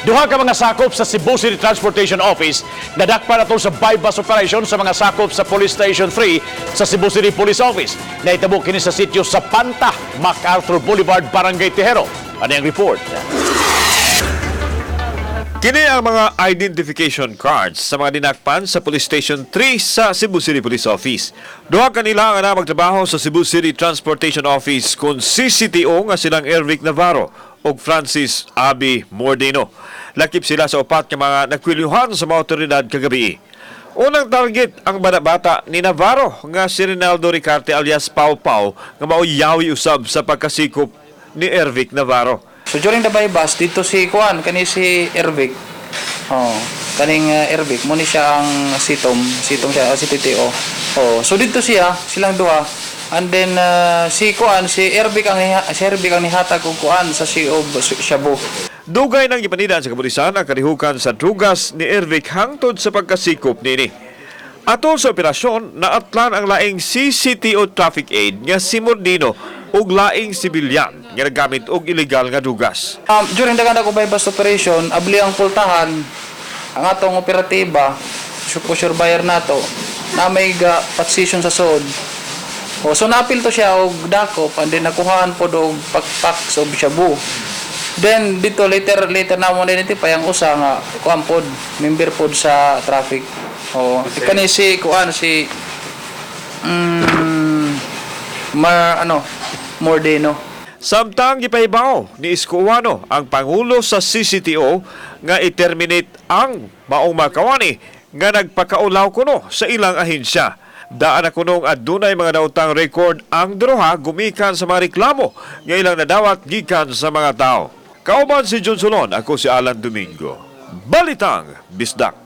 Duha ka mga sakop sa Cebu City Transportation Office nadakpan atol sa buy-bust operation sa mga sakop sa Police Station 3 sa Cebu City Police Office. Nahitabo kini sa sitio sa Panta, MacArthur Boulevard, Barangay Tejero. Ano ang report? Kini ang mga identification cards sa mga dinakpan sa Police Station 3 sa Cebu City Police Office. Duha kanila ang magtrabaho sa Cebu City Transportation Office kung CCTO nga silang Ervic Navarro ug Francis Abi Mordeno. Lakip sila sa upat nga mga nakwilyuhan sa mga otoridad kagabi. Unang target ang bata ni Navarro nga si Rinaldo Ricarte alias Pau Pau nga mao'y yawi usab sa pagkasikop ni Ervic Navarro. So during the buy-bust dito si Kuan, kani si Ervic. Oh, kaning Ervic mo ni siya ang sitom, sitom siya, si TTO. Oh, so dito siya, silang duha. And then si Kuan, si Ervic ang nihatag og kuan sa CO shabu. Dugay nang gipanidaan sa kapulisan ang kalihukan sa drugas ni Ervic hangtod sa pagkasikop nini. Atol sa operasyon, naatlan ang laing CCTO traffic aid nga si Mordino ug laing sibilyan nga nagamit og ilegal nga drugas. During the conduct of buy-bust operation, abli ang pultahan ang atong operatiba, pusher buyer nato, na may ga position sa sod. O, so naapil to siya og dakop and then nakuhaan pod og pakpak og shabu. Then dito later later na mo identify ang usa nga kuan pod, member pod sa traffic. O, kani si kuan si Mar ano Mordeno. Samtang gipahibaw ni Isko Ouano ang pangulo sa CCTO nga i-terminate ang maong makawani nga nagpakaulaw kuno sa ilang ahensya. Daan na kunong adunay mga nautang record ang droha gumikan sa mga reklamo nga ilang nadawat gikan sa mga tao. Kauban si John Solon, ako si Alan Domingo. Balitang Bisdak.